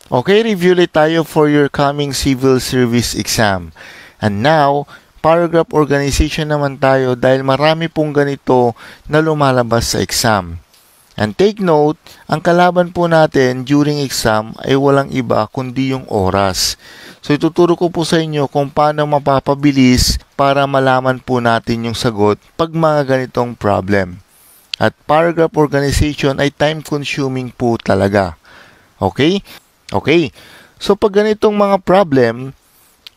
Okay, review ulit tayo for your coming civil service exam. And now, paragraph organization naman tayo dahil marami pong ganito na lumalabas sa exam. And take note, ang kalaban po natin during exam ay walang iba kundi yung oras. So ituturo ko po sa inyo kung paano mapapabilis para malaman po natin yung sagot pag mga ganitong problem. At paragraph organization ay time-consuming po talaga. Okay? Okay. So pag ganitong mga problem,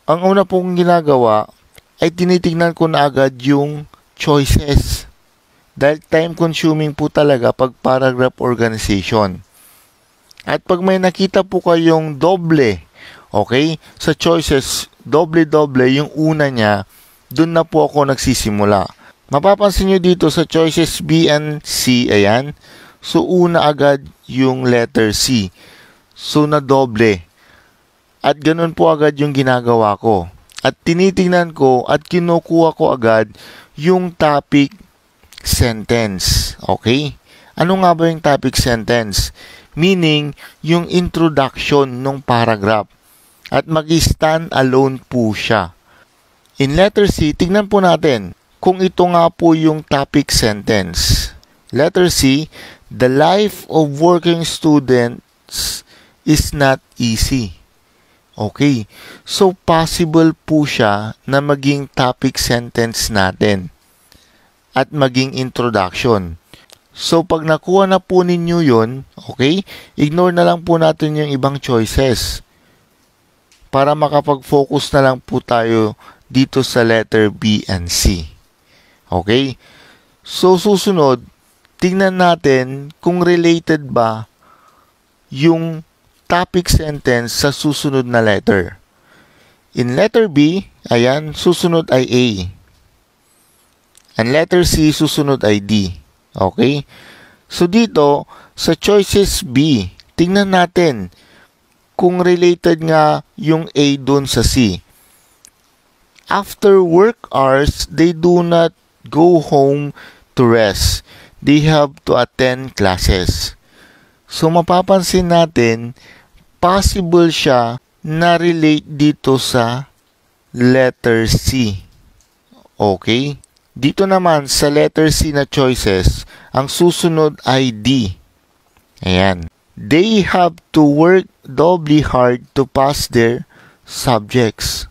ang una pong ginagawa ay tinitingnan ko na agad yung choices. Dahil time-consuming po talaga pag paragraph organization. At pag may nakita po kayong doble, okay, sa choices, doble-doble yung una niya, dun na po ako nagsisimula. Mapapansin nyo dito sa choices B and C, ayan. So, una agad yung letter C. So, na doble. At ganun po agad yung ginagawa ko. At tinitingnan ko at kinukuha ko agad yung topic sentence. Okay? Ano nga ba yung topic sentence? Meaning, yung introduction ng paragraph. At mag-stand alone po siya. In letter C, tignan po natin kung ito nga po yung topic sentence. Letter C, the life of working students is not easy. Okay. So, possible po siya na maging topic sentence natin at maging introduction. So, pag nakuha na po ninyo yun, okay, ignore na lang po natin yung ibang choices para makapag-focus na lang po tayo dito sa letter B and C. Okay? So, susunod, tingnan natin kung related ba yung topic sentence sa susunod na letter. In letter B, ayan, susunod ay A. And letter C, susunod ay D. Okay? So, dito, sa choices B, tingnan natin kung related nga yung A dun sa C. After work hours, they do not go home to rest. They have to attend classes. So, mapapansin natin, possible siya na relate dito sa letter C. Okay? Dito naman sa letter C na choices, ang susunod ay D. Ayan. They have to work doubly hard to pass their subjects.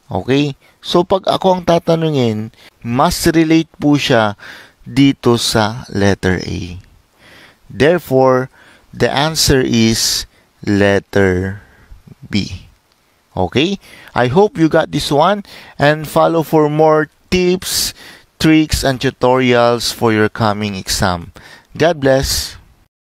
Okay? So, pag ako ang tatanungin, mas relate po siya dito sa letter A. Therefore, the answer is letter B. Okay? I hope you got this one and follow for more tips, tricks, and tutorials for your coming exam. God bless.